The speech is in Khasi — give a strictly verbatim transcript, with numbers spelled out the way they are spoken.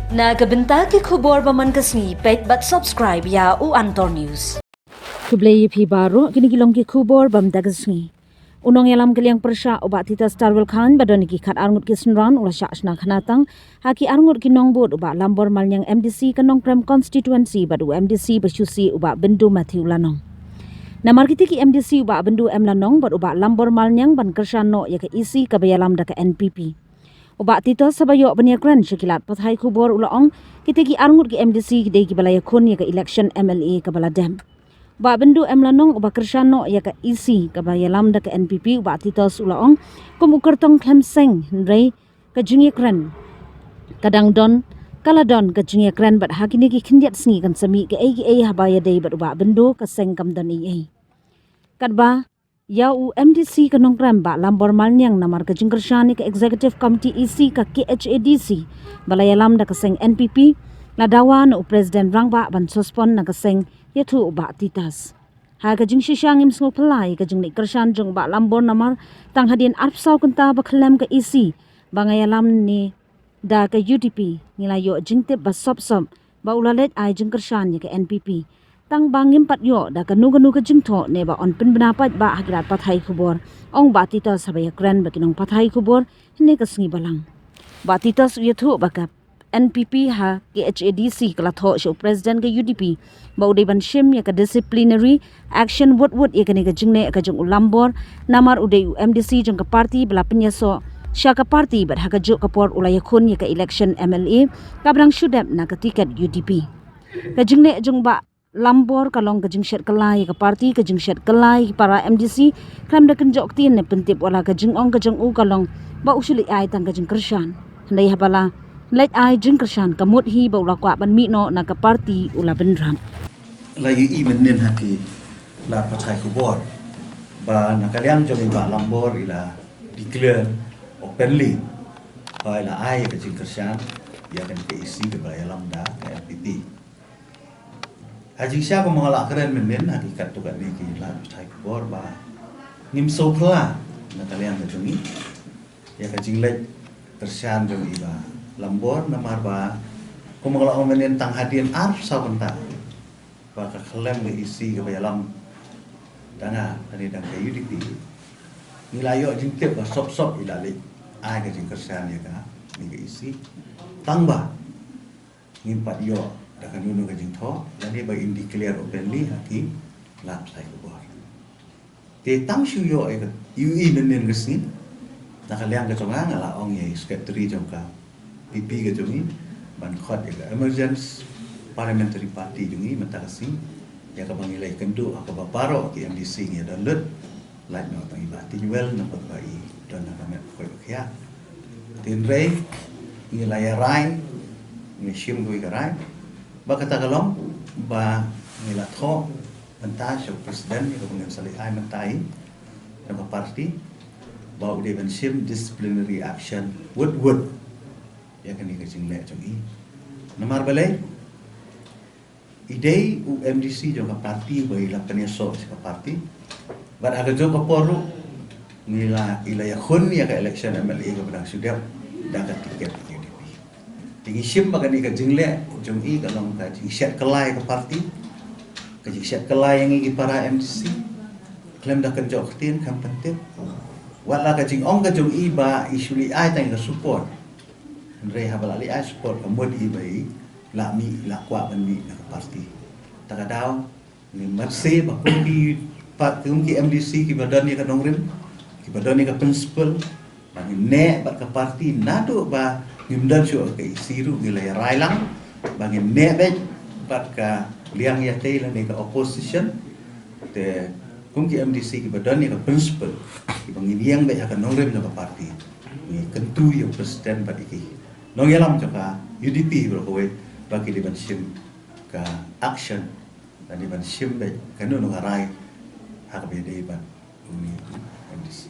Na ka bynta ki khubor ba man ka sngi, peit bad subscribe ïa u Antor News. Khublei ïa phi baroh, kine ki long ki khubor ba man ka sngi. U nongïalam ka liang pyrshah u Bah Titus Tarwel Chyne ba don ki khat arngut ki synran u la shah shna khnatang ha ki arngut ki nongbud u Bah Lambor Malniang M D C ka Nongkrem constituency bad u M D C ba shu sih u Bah Bindu Matthew Lanong. Namar kiti ki M D C u Bah Bindu M Lanong bad u Bah Lambor Malniang ban kyrshan noh ïa ka E C kaba ïalam da ka N P P. U Bah Titus haba ïoh ban ïakren sha ki lad pathai khubor u la ong, kiti ki arngut ki M D C ki dei kiba la ïakhun ïa ka election M L A kaba la dep. Bah Bindu M Lanong uba kyrshan noh ïa ka E C kaba ïalam da ka N P P, u Bah Titus u la ong, kum u kyrtong khlem seng, hynrei ka jingïakren ka dang don, ka la don ka jingïakren bad ha kine ki khyndiat sngi kan sa mih kaei kaei haba ïadei bad u Bah Bindu ka seng kam don ei ei. Katba ïa u M D C ka Nongkrem Bah Lambor Malniang namar ka jingkyrshan ïa ka Executive Committee E C ka K H A D C ba la ïalam da ka seng N P P, la dawa na u President Rangbah ban suspend na ka seng ïathuh u Bah Titus. Ha ka jingshisha ngim sngewphylla ïa ka jingleit kyrshan jong u Bah Lambor namar tang hadien arphew saw kynta ba khlem ka E C ba nga ïalam ne da ka U D P, ngi la ïoh jingtip ba sop sop ba u la leit ai jingkyrshan ïa ka N P P. Tang ba ngim pat ïoh da kano kano ka jingthoh ne ba yn pynbna pat ba ha ki lad pathai khubor, ong Bah Titus haba ïakren bad ki nongpathai khubor hynne ka sngi balang. Bah Titus u ïathuh ba ka N P P ha K H A D C ka la thoh sha u President ka U D P ba u dei ban shim ïa ka disciplinary action wut wut ïa kane ka jingleh ka jong u Lambor, namar u dei u M D C jong ka party ba la pynïasoh sha ka party bad ha kajuh ka por u la ïakhun ïa ka election M L A kaba dang shu dep na ka tiket U D P. Ka jingleh jong u Bah Lambor ka long ka jingshet kylla ïa ka party, ka jingshet kylla ïa ki para M D C, khlem da kynjoh ktien ne pyntip, wat la ka jingong ka jong u ka long ba u shu leit ai tang ka jingkyrshan. Hynrei haba la leit ai jingkyrshan ka mut hi ba u la kwah ban mih noh na ka party u la bynrap. La ïohi mynnin ha ki lad pathai khubor ba na ka liang jong i Bah Lambor i la declare openly ba i la ai ka jingkyrshan ïa kane ka E C kaba ïalam da ka N P P. Ha jingshisha kumba nga la kren mynnin ha ki katto katne ki lad pathai khubor ba ngim sngewphylla na ka liang ka jong i ïa ka jingleit kyrshan jong i Bah Lambor namar ba kumba nga la ong mynnin tang hadien arphew saw kynta ba ka khlem ka E C kaba ïalam da nga lane da ka U D P, ngi la ïoh jingtip ba sop sop i la leit ai ka jingkyrshan ïa kane ka E C. Tang ba ngim pat ïoh da kano kano ka jingthoh lane ba in declare openly ha ki lad pathai khubor. Te tang shu ïoh ïa ka, ïohi mynnin ka sngi, na ka liang ka jong nga nga la ong ïa i secretary jong ka P P ka jong i ban khot ïa ka emergence parliamentary party jong i mynta ka sngi, ïa kaba ngi la ïakynduh ha kaba baroh ki M D C ngi ïa don lut, lait noh tang i Bah Tiñuel namar ba i don ha ka met koit ka khiah. Hynrei ngi la ïa rai, ngi shim kawei ka rai ba kata ka long ba ngi la thoh mynta sha u president ïa kaba ngin sa leit ai mynta i jong ka party ba u dei ban shim disciplinary action wut wut ïa kane ka jingleh jong i. Namar balei? I dei u M D C jong ka party ba i la pynïasoh sha ka party. Bad ha kajuh ka por ruh ngi la, i la ïakhun ïa ka election M L A kaba dang shu dep da ka tiket U D P. Te ngi shim ba kane ka jingleh jong i ka long ka jingshet kylla ïa ka party, ka jingshet kylla ïa ngi ki para M D C, khlem da kynjoh ktien, khlem pyntip. Wat la ka jingong ka jong i ba i shu leit ai tang ïa ka support. Hynrei haba la leit ai support ka mut hi ba i la mih, la kwah ban mih na ka party. Ta ka daw, ngim mat se ba kum ki pa-, kum ki M D C kiba don ïa ka nongrim, kiba don ïa ka principle, ba ngin neh bad ka party naduh ba ngim don shuh ka E C ruh ngi la ïa rai lang ba ngin neh beit bad ka liang ïatei lane ka opposition. Te kum ki M D C kiba don ïa ka principle, kiba ngin ïeng beit ha ka nongrim jong ka party, ngi kyntu ïa u president bad ïa ki nongïalam jong ka U D P baroh kawei ba ki dei ban shim ka action, lane ban shim beit kano kano ka rai ha kaba ïadei bad une u M D C.